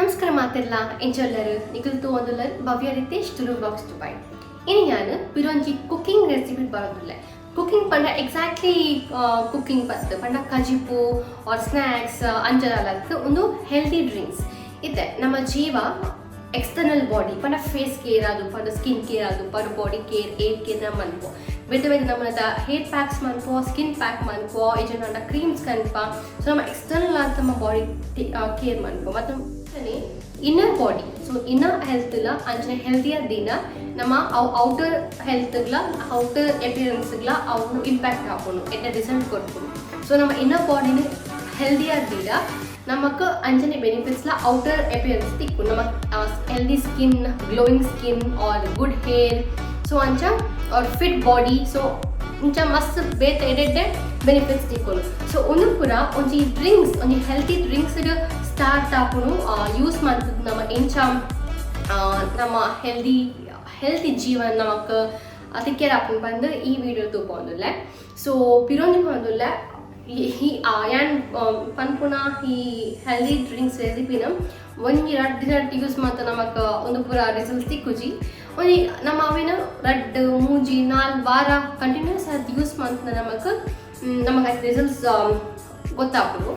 ನಮಸ್ಕಾರ ಮಾತೆರ್ಲ, ಎಂಚೊಲ್ಲರ್? ನಿಕುಲು ತೂವೊಂದುಲ್ಲರ್ ಭವ್ಯ ರಿತೇಶ್ ತುಳು ವ್ಲಾಗ್ಸ್ ದುಬೈ. ಇನಿ ಯಾನ್ ಪಿರೊಂಜಿ ಕುಕ್ಕಿಂಗ್ ರೆಸಿಪಿ ಬರೊಂದುಲ್ಲೆ. ಕುಕ್ಕಿಂಗ್ ಪಂಡ ಎಕ್ಸಾಕ್ಟ್ಲಿ ಕುಕ್ಕಿಂಗ್ ಪಂದ್ ಪಂಡ ಕಜಿಪು ಆರ್ ಸ್ನ್ಯಾಕ್ಸ್ ಅಂಚ ಉಂದು ಹೆಲ್ದಿ ಡ್ರಿಂಕ್ಸ್. ಇತ್ತೆ ನಮ್ಮ ಜೀವ ಎಕ್ಸ್ಟರ್ನಲ್ ಬಾಡಿ ಪಂಡ ಫೇಸ್ ಕೇರ್ ಅದು ಪಂಡ ಸ್ಕಿನ್ ಕೇರ್ ಅದು ಪಂಡ ಬಾಡಿ ಕೇರ್, ಹೇರ್ ಕೇರ್ ನ ಮನ್ಪು. ಬೇತೆ ಬೇತೆ ನಮ್ಮದ ಹೇರ್ ಪ್ಯಾಕ್ಸ್ ಮನ್ಪು, ಸ್ಕಿನ್ ಪ್ಯಾಕ್ ಮನ್ಪು, ಇಜ್ಜಂಡ ಕ್ರೀಮ್ಸ್ ಕನ್ಪ. ಸೊ ನಮ್ಮ ಎಕ್ಸ್ಟರ್ನಲ್ ಆದ ನಮ್ಮ ಬಾಡಿ ಕೇರ್ ಮನ್ಪು ಮತ್ತು ಇನ್ನರ್ ಬಾಡಿ. ಸೊ ಇನ್ನರ್ ಹೆಲ್ತ್ಲ ಅಂಚನೆ ಹೆಲ್ದಿಯ ದಿನ ನಮ್ಮ ಅವು ಔಟರ್ ಹೆಲ್ತ್ಗ್ಲ, ಔಟರ್ ಅಪಿಯರೆನ್ಸ್ಗ್ಲ ಅವು ಇಂಪ್ಯಾಕ್ಟ್ ಆಪುಂಡು, ಎಡ್ಡೆ ರಿಸಲ್ಟ್ ಕೊರ್ಪುಂಡು. ಸೊ ನಮ್ಮ ಇನ್ನರ್ ಬಾಡಿನ ಹೆಲ್ದಿಯಾದ ನಮಕ್ ಅಂಚನೆ ಬೆನಿಫಿಟ್ಸ್ಲ ಔಟರ್ ಅಪಿಯರೆನ್ಸ್ ತಿಕ್ಕು. ನಮ್ಮ healthy skin, glowing skin or good hair, so ಅಂಚ ಆರ್ ಫಿಟ್ ಬಾಡಿ. ಸೊ ಇಂಚ ಮಸ್ತ್ ಬೇತೆ ಎಡ್ಡೆಡ್ಡೆ ಬೆನಿಫಿಟ್ಸ್ ತಿಕ್ಕೊಂಡು. ಸೊ ಉಂದು ಪೂರ ಒಂಜಿ ಡ್ರಿಂಕ್ಸ್, ಒಂಜಿ ಹೆಲ್ತಿ ಡ್ರಿಂಕ್ಸ್ ಸ್ಟಾರ್ಟ್ ಆಪುನು. ಯೂಸ್ ಮಾಡ್ತದ ನಮ್ಮ ಎಂಚ ನಮ್ಮ ಹೆಲ್ದಿ ಹೆಲ್ತಿ ಜೀವನ ನಮಕ್ ತಿಕ್ಕೆರ ಆಪುಂಡು ಪಂದ್ ಈ ವಿಡಿಯೋ ತೂಪೊಂದುಲ್ಲೆ. ಸೊ ಪಿರೊಂಜಿ ಪನೊಂದುಲ್ಲೆ, ಈ ಯಾನ್ ಪನ್ಪುನ ಈ ಹೆಲ್ದಿ ಡ್ರಿಂಕ್ಸ್ ರೆಸಿಪಿನ ಒಂಜಿ ರಡ್ಡ್ ದಿನ ಯೂಸ್ ಮಲ್ತ ನಮಕ್ ಒಂದು ಪೂರ ರಿಸಲ್ಟ್ ತಿಕ್ಕುಜಿ. ಒಂಜಿ ನಮ್ಮ ಅವೇನ 2, 3, 4 ವಾರ ಕಂಟಿನ್ಯೂಸ್ ಆದ್ ಯೂಸ್ ಮಲ್ತಂಡ ನಮಕ್ ನಮಕ್ ಐತ ರಿಸಲ್ಟ್ಸ್ ಗೊತ್ತಾಪುಂಡು.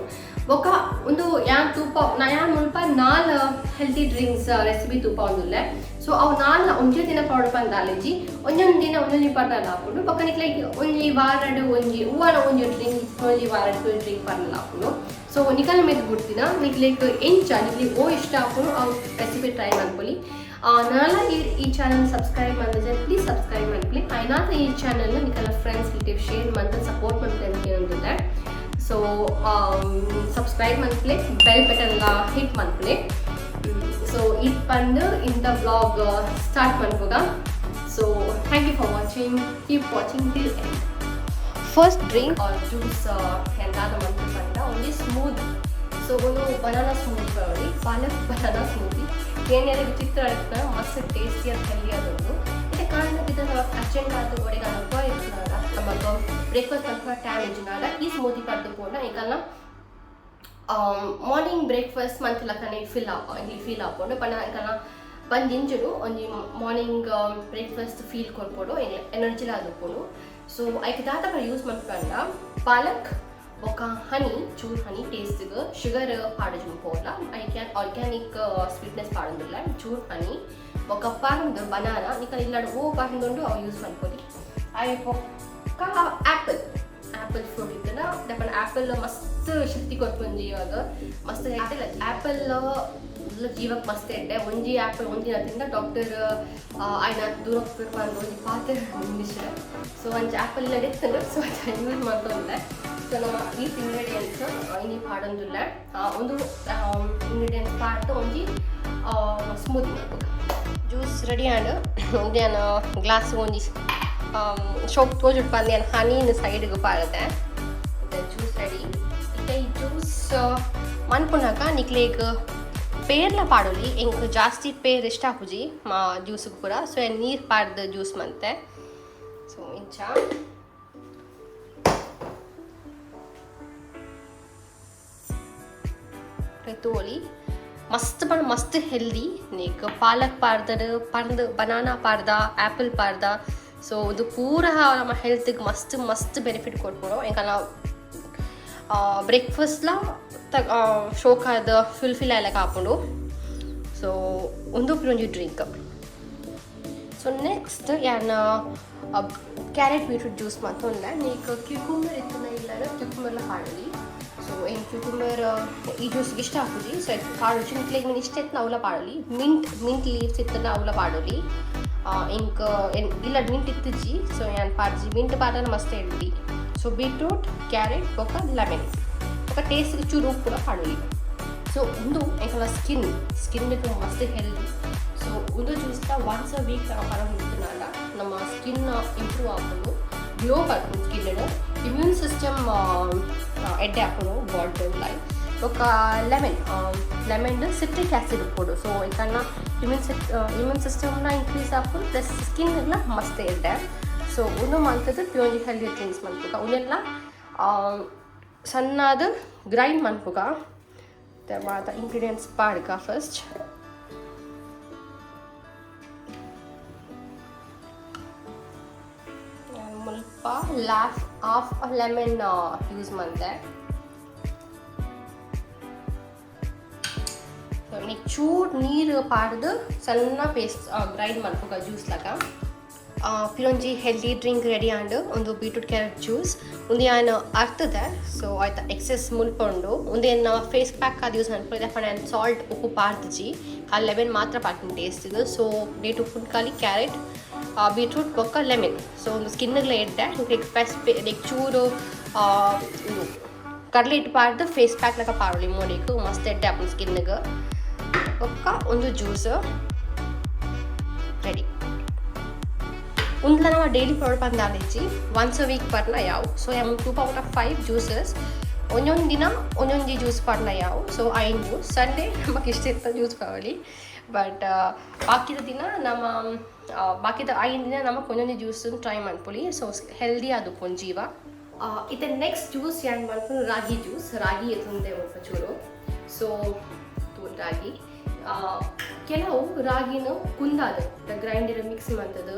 ಬೊಕ್ಕ ಒಂದು ಯಾನ್ ತೂಪ ನಾ ಯಾನ್ ಮುಲ್ಪ ನಾಲ್ ಹೆಲ್ತಿ ಡ್ರಿಂಕ್ಸ್ ರೆಸಿಪಿ ತೂಪಾವೊಂದುಲ್ಲೆ. ಸೊ ಅವು ನಾಲ್ ಒಂಜೇ ದಿನ ಪೌಡರ್ ಪಂದಾಲಿಜಿ, ಒಂಜೊಂದು ದಿನ ಒಂಜೊಂಜಿ ಪರ್ನಲ್ ಆಪುಂಡು. ಬೊಕ್ಕ ನಿಕ್ಲೆಗ್ ಒಂಜಿ ವಾರಡ್ ಒಂಜಿ ಹೂವನ ಒಂಜಿ ಡ್ರಿಂಕ್, ಒಂಜಿ ವಾರಡ್ ಒಂಜಿ ಡ್ರಿಂಕ್ ಪರ್ನಲ್ ಆಪುಂಡು. ಸೊ ನಿಕಲ್ನ ಮಿತ್ತ್ ಬುಡ್ತಿನ, ನಿಕ್ಲೆಗ್ ಎಂಚ ನಿಕ್ಲೆಗ್ ಓ ಇಷ್ಟ ಆಪುಂಡು ಅವು ರೆಸಿಪಿ ಟ್ರೈ ಮನ್ಪೊಲಿ. ನನಲ ಈ ಈ ಚಾನಲ್ ಸಬ್ಸ್ಕ್ರೈಬ್ ಮಲ್ತಿಜರ್, ಪ್ಲೀಸ್ ಸಬ್ಸ್ಕ್ರೈಬ್ ಮನ್ಪುಲೆ. ಆಯ್ನಾತ ಈ ಚಾನಲ್ನ ನಿಕಲ್ನ ಫ್ರೆಂಡ್ಸ್, ರಿಲೇಟಿವ್ ಶೇರ್ ಮಂತ್ ಸಪೋರ್ಟ್ ಮನ್ಪುಲೆ ಅಂತ ಕೇಳೊಂದುಲ್ಲೆ. ಸೊ ಸಬ್ಸ್ಕ್ರೈಬ್ ಮನ್ಪುಲೆ, ಬೆಲ್ ಬಟನ್ ಹಿಟ್ ಮನ್ಪುಲೆ. ಸೊ ಇದು ಬಂದು ಇಂಥ ವ್ಲಾಗ್ ಸ್ಟಾರ್ಟ್ ಮನ್ಪುಗ. So thank you for watching, keep watching till end. First drink or juice ಎಂದಾದ ಮಂತ್ ಪಂಡ ಒಂಜಿ ಸ್ಮೂತ್. ಸೊ ಒಂದು ಬನಾನಾ ಸ್ಮೂತಿ ಬರೋಡಿ, ಪಾಲಕ್ ಬನಾನಾ ಸ್ಮೂತಿ. ಏನೇನು ವಿಚಿತ್ರ ಇರ್ತದೆ, ಮಸ್ತ್ ಟೇಸ್ಟಿ ಅಂತ ಹೆಲ್ದಿ ಅದೊಂದು. ಮತ್ತೆ ಕಾರಣ ಇದನ್ನು ಅರ್ಜೆಂಟ್ ಆದ ಒಡೆಗೆ ಅನುಭವ ಇರ್ತದಾಗ, ನಮಗ್ ಬ್ರೇಕ್ಫಾಸ್ಟ್ ಮನ್ಪುನ ಟೈಮ್ ಇಜ್ಜಿನಾಗ ಈ ಸ್ಮೂತಿ ಪರ್ದು ಪೋಂಡ ಎಂಕಲ್ನ ಮಾರ್ನಿಂಗ್ ಬ್ರೇಕ್ಫಾಸ್ಟ್ ಮಂತಿಲಕನೆ ಫಿಲ್ ಆಪ ಇಲ್ಲಿ ಫೀಲ್ ಆಪುಂಡು. ಪಂಡ ಎಂಕಲ್ನ ಬಂದಿಂಜುಡು ಒಂಜಿ ಮಾರ್ನಿಂಗ್ ಬ್ರೇಕ್ಫಾಸ್ಟ್ ಫೀಲ್ ಕೊರ್ಪೊಡು, ಎನರ್ಜಿಲ ಆದುಪ್ಪುಂಡು. ಸೊ ಐಕ್ ದಾದ ಪೂರ ಯೂಸ್ ಮನ್ಪುಂಡ: ಪಾಲಕ್ ಬೊಕ್ಕ ಹನಿ, ಚೂರ್ ಹನಿ ಟೇಸ್ಟ್ಗೆ. ಶುಗರ್ ಪಾಡುಜು ಪೋಲ, ಐಕ್ ಆರ್ಗ್ಯಾನಿಕ್ ಸ್ವೀಟ್ನೆಸ್ ಪಾಡೊಂದುಲ್ಲ. ಚೂರ್ ಹನಿ ಬೊಕ್ಕ ಪರ್ಂದ್, ಬನಾನ. ನಿಕಲ್ ಇಲ್ಲಡ್ ಓ ಪರ್ಂದುಂಡು ಅವು ಯೂಸ್ ಮನ್ಪೊಲಿ. ಆಯ್ ಬೊಕ್ಕ ಆ್ಯಪಲ್, ಆ್ಯಪಲ್ ಫ್ರೂಟ್ ಇತ್ತಲ್ಲ ದಪ್ಪನ ಆ್ಯಪಲ್ ಮಸ್ತ್ ಶಕ್ತಿ ಕೊರ್ಪುಂಡು ಜೀವಾಗ. ಮಸ್ತ್ ಆ್ಯಪಲ್ ಜೀವಕ್ಕೆ ಮಸ್ತ್ ಎಡ್ಡೆ. ಒಂಜಿ ಆ್ಯಪಲ್ ಒಂದಿನ ತಿಂದ ಡಾಕ್ಟರ್ ಆಯ್ನ ದೂರ ಹೋಗ್ಬೇಕು ಒಂಜಿ ಪಾತೆರ ಇಂಗ್ಲೀಷ್. ಸೊ ಒಂಜಿ ಆ್ಯಪಲ್ ಇಲ್ಲ ಇತ್ತಂದ್ರೆ, ಸೊ ಯೂಸ್ ಮಾಡ್ಕೊಂಡೆ. ಸೊ ನಮ್ಮ ಈ ಇಂಗ್ರೀಡಿಯೆಂಟ್ಸ್ ಇನಿ ಪಾಡೊಂದುಲ್ಲ. ಒಂದು ಇಂಗ್ರೀಡಿಯೆಂಟ್ಸ್ ಪಾಡ್ದು ಒಂಜಿ ಸ್ಮೂತಿ ಮಲ್ಪುಗ. ಜ್ಯೂಸ್ ರೆಡಿ ಆಂಡ್. ಯಾನ್ ಗ್ಲಾಸ್ ಒಂಜಿ ಶೋಕ್ ತೋಜುಡ್ ಪಂದ್ ಯಾನ್ ಹನಿನ ಸೈಡ್ಗೆ ಪಾಡ್ದೆ. Juice ready. ಇತ್ತೆ ಈ ಜ್ಯೂಸ್ ಮನ್ಪುನಗ ನಿಕ್ಲೆಗ್ ಪೇರ್ಲ ಪಾಡೊಲಿ. ಎಂಕ್ ಜಾಸ್ತಿ ಪೇರ್ ಇಷ್ಟ ಆಪುಜಿ ಮಾ ಜ್ಯೂಸ್ಗೆ ಪೂರ. ಸೊ ಯಾನ್ ನೀರು ಪಾಡ್ದು ಜ್ಯೂಸ್ ಮಂತೆ. ಸೊ ಇಂಚ ತೋಲಿ ಮಸ್ತ್ ಪಂಡ ಮಸ್ತ್ ಹೆಲ್ದಿ. ನೀಕ್ ಪಾಲಕ್ ಪಾಡ್ದರ್, ಪರ್ಂದ್, ಬನಾನಾ ಪಾಡ್ದ, ಆ್ಯಪಲ್ ಪಾಡ್ದ. ಸೊ ಇದು ಪೂರ ನಮ್ಮ ಹೆಲ್ತ್ಗೆ ಮಸ್ತ್ ಮಸ್ತ್ ಬೆನಿಫಿಟ್ ಕೊಡ್ಪುಂಡು. ಎಂಕಲ್ನ ಬ್ರೇಕ್ಫಾಸ್ಟ್ಲ ಶೋಕಾದ ಫುಲ್ಫಿಲ್ ಆಯ್ಲಕ ಆಪುಂಡು. ಸೊ ಉಂದು ಒಂಜಿ ಡ್ರಿಂಕ್. ಸೊ ನೆಕ್ಸ್ಟ್ ಯಾನ್ ಕ್ಯಾರೆಟ್ ಬೀಟ್ರೂಟ್ ಜ್ಯೂಸ್ ಮಂತೊಂದುಲ್ಲೆ. ನೀಕ್ ಕ್ಯೂಕುಂಬರ್ ಇತ್ತುಂಡ ಇಲ್ಲಡ ಕ್ಯೂಕುಂಬರ್ಲ ಪಾಡೊಲಿ. ಸೊ ಎಂಕ್ ಕ್ಯೂಕುಂಬರ್ ಈ ಜ್ಯೂಸ್ಗೆ ಇಷ್ಟ ಆಪುಜಿ, ಸೊ ಪಾಡೊಡ್ಚಿ. ನಿಕ್ಲೆಗ್ ಮೀನ್ ಇಷ್ಟ ಇತ್ತು ಅವಲ ಪಾಡೊಲಿ. ಮಿಂಟ್ ಮಿಂಟ್ ಲೀವ್ಸ್ ಇತ್ತುಂಡ ಅವಲ ಪಾಡೊಲಿ. ಎಂಕ್ ಇಲ್ಲ ಮಿಂಟ್ ಇತ್ತುಜಿ, ಸೊ ಯಾನ್ ಪಾಡ್ಜಿ. ಮಿಂಟ್ ಪಾಡನ ಮಸ್ತ್ ಹೆಲ್ದಿ. ಸೊ ಬೀಟ್ರೂಟ್, ಕ್ಯಾರೆಟ್ ಬೊಕ್ಕ ಲೆಮನ್ ಬೊಕ್ಕ ಟೇಸ್ಟ್ ಚೂರು ಉಪ್ಪುಲ ಪಾಡೊಲಿ. ಸೊ ಉಂದು ಎಂಕಲ್ನ ಸ್ಕಿನ್ ಸ್ಕಿನ್ ಮಸ್ತ್ ಹೆಲ್ದಿ. ಸೊ ಉಂದು ಜ್ಯೂಸ್ನ ಒನ್ಸ್ ಅ ವೀಕ್ ನಾವು ಪರೊಂದಿತ್ತಿನಾಂಡ ನಮ್ಮ ಸ್ಕಿನ್ ಇಂಪ್ರೂವ್ ಆಪುಂಡು, ಗ್ಲೋ ಬರ್ಪುಂಡು ಸ್ಕಿನ್, ಇಮ್ಯೂನ್ ಸಿಸ್ಟಮ್ ಎಡ್ಡೆ ಆಪುಂಡು ಬಾಡಿ ಲೈಕ್. ಬೊಕ್ಕ ಲೆಮನ್ ಲೆಮನ್ ಸಿಟ್ರಿಕ್ ಆ್ಯಸಿಡ್ ಉಪ್ಪುಂಡು. ಸೊ ಎಂಕಲ್ನ ಇಮ್ಯೂನ್ ಸಿಸ್ಟಮ್ನ ಇನ್ಕ್ರೀಸ್ ಆಪುಂಡು, ಪ್ಲಸ್ ಸ್ಕಿನ್ ಎಲ್ಲ ಮಸ್ತ್ ಎಡ್ಡೆ. ಸೊ ಉಂದು ಮಂತುದು ಪ್ಯೂರ್ಲಿ ಹೆಲ್ದಿ ಡ್ರಿಂಕ್ಸ್ ಮನ್ಪುಗ. ಉಂದೆಲ್ಲ ಸಣ್ಣಾದ್ ಗ್ರೈಂಡ್ ಮನ್ಪುಗ. ಮಾತ ಇಂಗ್ರೀಡಿಯೆಂಟ್ಸ್ ಪಾಡ್ಕ ಫಸ್ಟ್. ಮುಲ್ಪ ಲಾಫ್ ಹಾಫ್ ಲೆಮನ್ ಯೂಸ್ ಮಂತೆ. ಸೊ ಚೂರು ನೀರು ಪಾಡ್ದು ಸಣ್ಣ ಪೇಸ್ಟ್ ಗ್ರೈಂಡ್ ಮನ್ಪುಗ ಜ್ಯೂಸ್ ಲಾಗ. ಪಿರೊಂಜಿ ಹೆಲ್ದಿ ಡ್ರಿಂಕ್ ರೆಡಿ ಆಂಡ್. ಒಂದು ಬೀಟ್ರೂಟ್ ಕ್ಯಾರೆಟ್ ಜ್ಯೂಸ್. ಉಂದು ಯಾನ್ ಅರ್ತದೆ. ಸೊ ಆಯ್ತ ಎಕ್ಸೆಸ್ ಮುಲ್ಪ ಉಂಡು. ಉಂದೆನ್ ಫೇಸ್ ಪ್ಯಾಕ್ ಆದ್ ಯೂಸ್ ಮನ್ಪೊಲಿ. ದಾಯೆ ಯಾನ್ ಸಾಲ್ಟ್, ಉಪ್ಪು ಪಾಡ್ದಿಜಿ, ಖಾಲಿ ಲೆಮನ್ ಮಾತ್ರ ಪಾಡ್ದಿನಿ ಟೇಸ್ಟ್. ಸೊ ಡೇಟ್ ಉಪ್ಪುನ್ ಖಾಲಿ ಕ್ಯಾರೆಟ್, ಬೀಟ್ರೂಟ್ ಬೊಕ್ಕ ಲೆಮನ್. ಸೊ ಒಂದು ಸ್ಕಿನ್ಗ್ಲ ಎಡ್ಡೆ. ಲೈಕ್ ಫಸ್ಟ್ ಲೈಕ್ ಚೂರು ಉಂದು ಕಡಲೆ ಹಿಟ್ಟು ಪಾಡ್ದು ಫೇಸ್ ಪ್ಯಾಕ್ ಲೆಕ್ಕ ಪಾಡೊಲಿ ಮೋನೆಗ್. ಮಸ್ತ್ ಎಡ್ಡೆ ಆಪುಂಡು ಸ್ಕಿನ್ಗ್. ಬೊಕ್ಕ ಒಂದು ಜ್ಯೂಸ್ ರೆಡಿ. ಉಂದ್ಲ ನಮ ಡೈಲಿ ಪರೋಡು ಪಂದ್ ಒನ್ಸ್ ಅ ವೀಕ್ ಪರ್ನ ಯಾವು. ಸೊ ಯಾವು 2 out of 5 juices, ಒಂದೊಂದು ದಿನ ಒಂದೊಂದು ಜ್ಯೂಸ್ ಪರ್ನ ಯಾವು. ಸೊ ಐನ್ ಜ್ಯೂಸ್. ಸಂಡೇ ನಮಗೆ ಇಷ್ಟ ಇತ್ತ ಜ್ಯೂಸ್ ಪರೊಲಿ. ಬಟ್ ಬಾಕಿದ ದಿನ ನಮ್ಮ ಬಾಕಿದ 5 ದಿನ ನಮಕ್ ಒಂದೊಂದು ಜ್ಯೂಸ್ ಟ್ರೈ ಮನ್ಪೊಲಿ. ಸೊ ಹೆಲ್ದಿ ಆದುಪ್ಪುಂಡು ಜೀವ. ಇತ್ತೆ ನೆಕ್ಸ್ಟ್ ಜ್ಯೂಸ್ ಯಾನ್ ಮನ್ಪುನು ರಾಗಿ ಜ್ಯೂಸ್. ರಾಗಿ ಎತ್ತೊಂದೆ ಮುಲ್ಪ ಚೂರು. ಸೊ ರಾಗಿ ಕೆಲವು ರಾಗಿನ ಕುಂದಾದ ಗ್ರೈಂಡರ್ ಮಿಕ್ಸ್ ಮಂತದು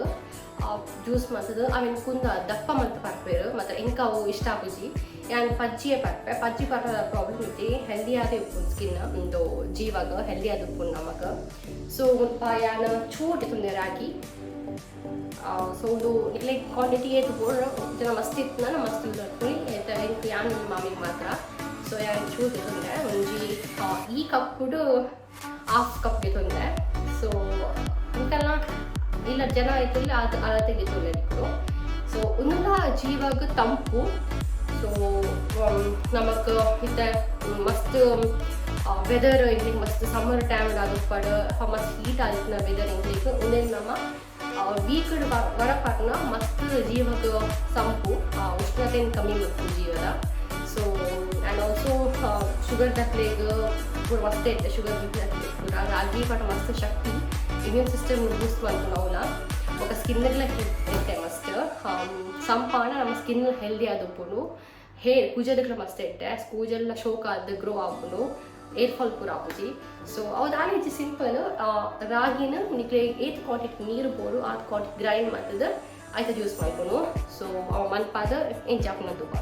ಜ್ಯೂಸ್ ಮಂತದು ಅವೆನ್ ಕುಂದ ದಪ್ಪ ಮಂತ್ ಪರ್ಪೆರ್. ಮತ್ತು ಎಂಕ್ ಅವು ಇಷ್ಟ ಆಪುಜಿ. ಯಾನ್ ಪಜ್ಜಿಯೇ ಪರ್ಪೆ. ಪಜ್ಜಿ ಪರ್ಪ ಪ್ರಾಬ್ಲಮ್ ಇಜ್ಜಿ, ಹೆಲ್ದಿ ಆದೇ ಉಪ್ಪುಂಡು ಸ್ಕಿನ್. ಉಂದು ಜೀವಾಗ ಹೆಲ್ದಿ ಆದ್ ಉಪ್ಪುಂಡು ನಮಕ್. ಸೊ ಮುಲ್ಪ ಯಾನ್ ಚೂರು ದೆತೊಂದೆ ರಾಗಿ. ಸೊ ಉಂದು ಲೈಕ್ ಕ್ವಾಂಟಿಟಿ ಏತ್ ಬೋಡು, ಜನ ಮಸ್ತ್ ಇತ್ತ್ಂಡ ಮಸ್ತ್ ಯೂಸ್ ಮಲ್ಪೊಲಿ. ಎಂಕ್ ಯಾನ್ ಮಾಮಿಗ್ ಮಾತ್ರ. ಸೊ ಯಾನ್ ಚೂರು ದೆತೊಂದೆ. ಒಂಜಿ ಈ ಕಪ್ಪುಡು ಹಾಫ್ ಕಪ್ ದೆತೊಂದೆ. ಸೊ ಇಂಕಲ್ನ ಇಲ್ಲ ಜನ ಐತುಲ್ಲ, ಅದು ಅಳತೆ ದೆತೊಂದೆ ನಿಕುಲು. ಸೊ ಉಂದುಲ ಜೀವಗ್ ತಂಪು. ಸೊ ನಮಕ್ ಇತ್ತೆ ಮಸ್ತ್ ವೆದರ್ ಎಂಕ್ಲೆಗ್ ಮಸ್ತ್ ಸಮ್ಮರ್ ಟೈಮ್ ಆದುಪ್ಪಡ್, ಮಸ್ತ್ ಹೀಟ್ ಆದಿತ್ತಿನ ವೆದರ್ ಎಂಕ್ಲೆಗ್, ಉಂದೆನ್ ನಮ ವೀಕ್ ವರ ಪರ್ನ ಮಸ್ತ್ ಜೀವಗ್ ತಂಪು, ಉಷ್ಣತೆನ್ ಕಮ್ಮಿ ಮಲ್ಪುಂಡು ಜೀವದ. ಸೊ ಆ್ಯಂಡ್ ಆಲ್ಸೋ ಶುಗರ್ ದಕ್ಲೆಗ್ ಪೂರ ಮಸ್ತ್ ಎಡ್ಡೆ. ಶುಗರ್ ಬಿಪಿ ದಕ್ಲೆಗ್ ಪೂರ ರಾಗಿ ಪಂಡ ಮಸ್ತ್ ಶಕ್ತಿ, ಇಮ್ಯೂನ್ ಸಿಸ್ಟಮ್ ಬೂಸ್ಟ್ ಮಲ್ಪುಂಡು ಅವ್ಲ. ಬೊಕ ಸ್ಕಿನ್ಗ್ಲ ಎಡ್ಡೆ. ಮಸ್ತ್ ಸಂಪಾಂಡ ನಮ್ಮ ಸ್ಕಿನ್ ಹೆಲ್ದಿ ಆದುಪ್ಪುಂಡು. ಹೇರ್, ಕೂಜಲ್ಗ್ಲ ಮಸ್ತ್ ಎಡ್ಡೆ. ಕೂಜಲ್ಲ ಶೋಕ್ ಆದ್ ಗ್ರೋ ಆಪುಂಡು, ಹೇರ್ ಫಾಲ್ ಪೂರ ಆಪುಜಿ. ಸೊ ಅವು ದಾಲ ಇಜ್ಜಿ, ಸಿಂಪಲ್. ರಾಗಿನ ನಿಕ್ಲೆಗ್ ಏತ್ ಕ್ವಾಂಟಿಟಿ ನೀರು ಬೋಡು, ಆತ್ ಕ್ವಾಂಟಿಟಿ ಗ್ರೈಂಡ್ ಮಲ್ತುದು ಐತ ಜ್ಯೂಸ್ ಮಲ್ಪುನು. ಸೊ ಅವು ಮನ್ಪಾದ್ ಎಂಚ ಆಪುಂಡು ತೂಪ.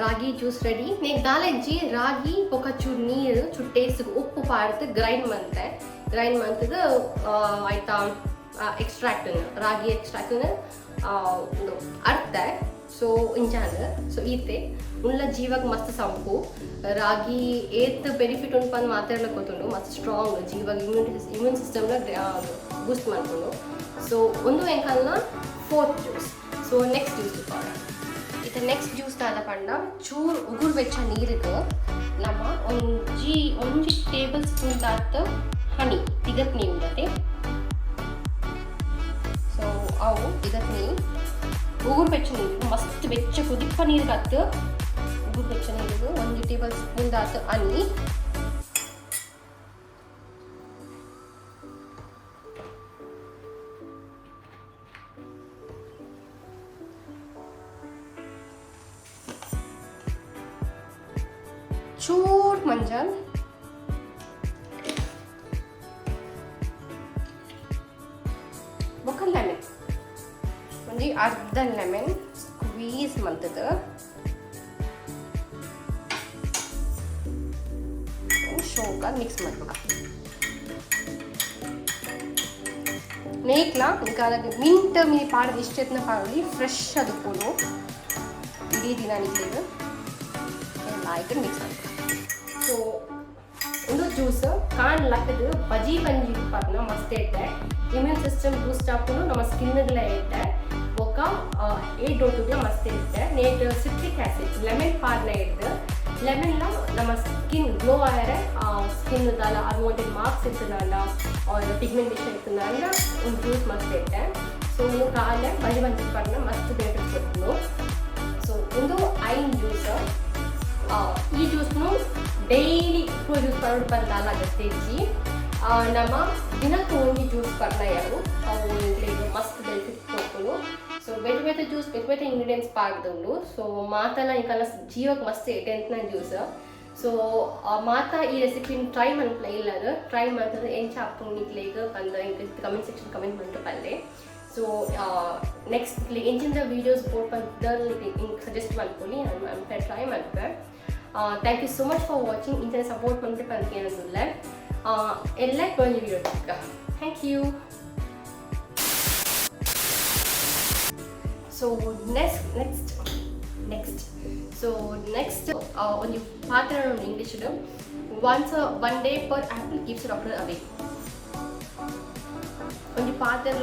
ರಾಗಿ ಜ್ಯೂಸ್ ರೆಡಿ. ನೆಕ್ ದಾಲ ಇಜ್ಜಿ, ರಾಗಿ ಬೊಕ ಚೂರು ನೀರು, ಚೂರು ಟೇಸ್ಟ್ ಉಪ್ಪು ಪಾಡ್ದು ಗ್ರೈಂಡ್ ಮಂತೆ. ಗ್ರೈಂಡ್ ಮಂತುದು ಐತ ಎಕ್ಸ್ಟ್ರಾಕ್ಟ್, ರಾಗಿ ಎಕ್ಸ್ಟ್ರಾಕ್ಟ್ ಉಂದು ಅರ್ತೆ. ಸೊ ಇಂಚಾಂಡ್. ಸೊ ಈತೆ ಉಲ್ಲ ಜೀವಕ್ ಮಸ್ತ್ ಸಂಪು. ರಾಗಿ ಏತ್ ಬೆನಿಫಿಟ್ ಉಂಡು ಪಂದ್ ಮಾತೆರ್ಲ ಗೊತ್ತುಂಡು. ಮಸ್ತ್ ಸ್ಟ್ರಾಂಗ್ ಜೀವಗ್, ಇಮ್ಯೂನ್ ಸಿಸ್ಟಮ್ನ ಬೂಸ್ಟ್ ಮಲ್ಪುಂಡು. ಸೊ ಉಂದು ಎಂಕಲ್ನ ಫೋರ್ತ್ ಜ್ಯೂಸ್. ಸೊ ನೆಕ್ಸ್ಟ್ ಜ್ಯೂಸ್ ತೂಪಾವೆ. ಇತ್ತೆ ನೆಕ್ಸ್ಟ್ ಜ್ಯೂಸ್ ದಾದ ಪಂಡ, ಚೂರು ಉಗುರು ಬೆಚ್ಚ ನೀರಿಗೆ ನಮ್ಮ ಒಂಜಿ ಒಂಜಿ ಟೇಬಲ್ ಸ್ಪೂನ್ ದಾತ್ ಹನಿ, ತಿಗತ್ ನೀ ಉಂಡತೆ. ಸೊ ಅವು ತಿಗತ್ ನೀ, ಉಗುರು ಬೆಚ್ಚ ನೀರು, ಮಸ್ತ್ ಬೆಚ್ಚ ಕುದಿಪ್ಪ ನೀರು ಅತ್ತು, ಉಗುರು ಬೆಚ್ಚ ನೀರಿಗೆ 1 ಟೇಬಲ್ ಸ್ಪೂನ್ ದಾತ್ ಹನಿ, ಚೂರ್ ಮಂಜಲ್, ಬೊಕ್ಕ ಲೆಮನ್, ಒಂಜಿ ಅರ್ಧ ಲೆಮನ್ ಸ್ಕ್ವೀಸ್ ಮಂತುದು ಶೋಕ ಮಿಕ್ಸ್ ಮಲ್ಪುಗ. ನೇಕ್ಲ ಇಂಕ ಮಿಂಟ್ ಮಿನಿ ಪಾಡ್ದು ಇಷ್ಟ ಎತ್ನ ಪಾಡೊಲಿ. ಫ್ರೆಶ್ ಆದುಪ್ಪುಂಡು ಇಡೀ ದಿನ ನಿಕ್ಲೆಗ್. ಲಾಯ್ಕ್ ಮಿಕ್ಸ್ ಮಲ್ಪುಗ. ಸೊ ಉಂದು ಜ್ಯೂಸ್ ಕಾಂಡೆ ಲಕ್ಕುದು ಬಜಿ ಬಂಜಿ ಪರ್ನ ಮಸ್ತ್ ಎಡ್ಡೆ. ಇಮ್ಯೂನ್ ಸಿಸ್ಟಮ್ ಬೂಸ್ಟ್ ಆಪುಂಡು, ನಮ್ಮ ಸ್ಕಿನ್ಗ್ಲ ಎಡ್ಡೆ. ಬೊಕ್ಕ ಏಡ್ ಡೋಟುಗ್ಲ ಮಸ್ತ್ ಎಡ್ಡೆ. ನೇಟ್ ಸಿಟ್ರಿಕ್ ಆಸಿಡ್ ಲೆಮನ್ ಪಾಡ್ನ ಎಡ್ದು ಲೆಮನ್ಲ ನಮ್ಮ ಸ್ಕಿನ್ ಗ್ಲೋ ಆಯರೆ, ಸ್ಕಿನ್ ದಾಲ ಅನ್ವಾಂಟೆಡ್ ಮಾರ್ಕ್ಸ್ ಇತ್ತುಂಡ ಆರ್ ಪಿಗ್ಮೆಂಟೇಷನ್ ಇತ್ತುಂಡ ಒಂದು ಜ್ಯೂಸ್ ಮಸ್ತ್ ಎಡ್ಡೆ. ಸೊ ಉಂದು ಕಾಂಡೆ ಬಜಿ ಬಂಜಿ ಪರ್ನ ಮಸ್ತ್ ಬೆನಿಫಿಟ್ಸ್ ಕೊಡ್ಪುಂಡು. ಸೊ ಉಂದು ಐನ್ ಜ್ಯೂಸ್. ಈ ಜ್ಯೂಸ್ನು ಡೈಲಿ ಜ್ಯೂಸ್ ಪರೋಡು ಪಂದ್ ದಾಲ ಅಗತ್ಯ ಇಜ್ಜಿ. ನಮ್ಮ ದಿನಕ್ಕೆ ಒಂಜಿ ಜ್ಯೂಸ್ ಪರ್ನ ಯಾವು, ಅವು ಎಂಕ್ಲೆಗ್ ಮಸ್ತ್ ಬೆನಿಫಿಟ್ ಕೊರ್ಪುಂಡು. ಸೊ ಬೇತೆ ಬೇತೆ ಜ್ಯೂಸ್, ಬೇತೆ ಬೇತೆ ಇಂಗ್ರೀಡಿಯೆಂಟ್ಸ್ ಪಾಡ್ದುಂಡು. ಸೊ ಮಾತೆಲ್ಲ ಎಂಕಲ್ನ ಜೀವಕ್ಕೆ ಮಸ್ತ್ ಎಡ್ಡೆಂತಿನ ಜ್ಯೂಸ್. ಸೊ ಮಾತ ಈ ರೆಸಿಪಿನ್ ಟ್ರೈ ಮನ್ಪುಲ ಇಲ್ಲದ ಟ್ರೈ ಮಲ್ತದ ಎಂಚ ಆಪುಂಡು ನಿಕ್ಲೆಗ್ ಪಂದ್ ಎಂಕ್ ಕಮೆಂಟ್ ಸೆಕ್ಷನ್ ಕಮೆಂಟ್ ಮಲ್ತ್ ಪನ್ಲೆ. ಸೊ ನೆಕ್ಸ್ಟ್ ಎಂಚಿನ ವೀಡಿಯೋಸ್ ಬೋಡ್ ಪಂದ್ ಎಂಕ್ ಸಜೆಸ್ಟ್ ಮಲ್ಪೊಲಿ, ಯಾನ್ ಟ್ರೈ ಮಲ್ಪೆ. Thank you so much for watching. ಇಂಚನೆ ಸಪೋರ್ಟ್ ಮಲ್ತ್ ಪಂದ್ ಕೇನೊಂದುಲ್ಲೆ. ಎಲ್ಲ ಒಂಜಿ video. Thank you. So next next next so next ಒಂಜಿ ಪಾತೆರ English, "Once one day per apple keeps doctor away." ಒಂಜಿ ಪಾತೆರ.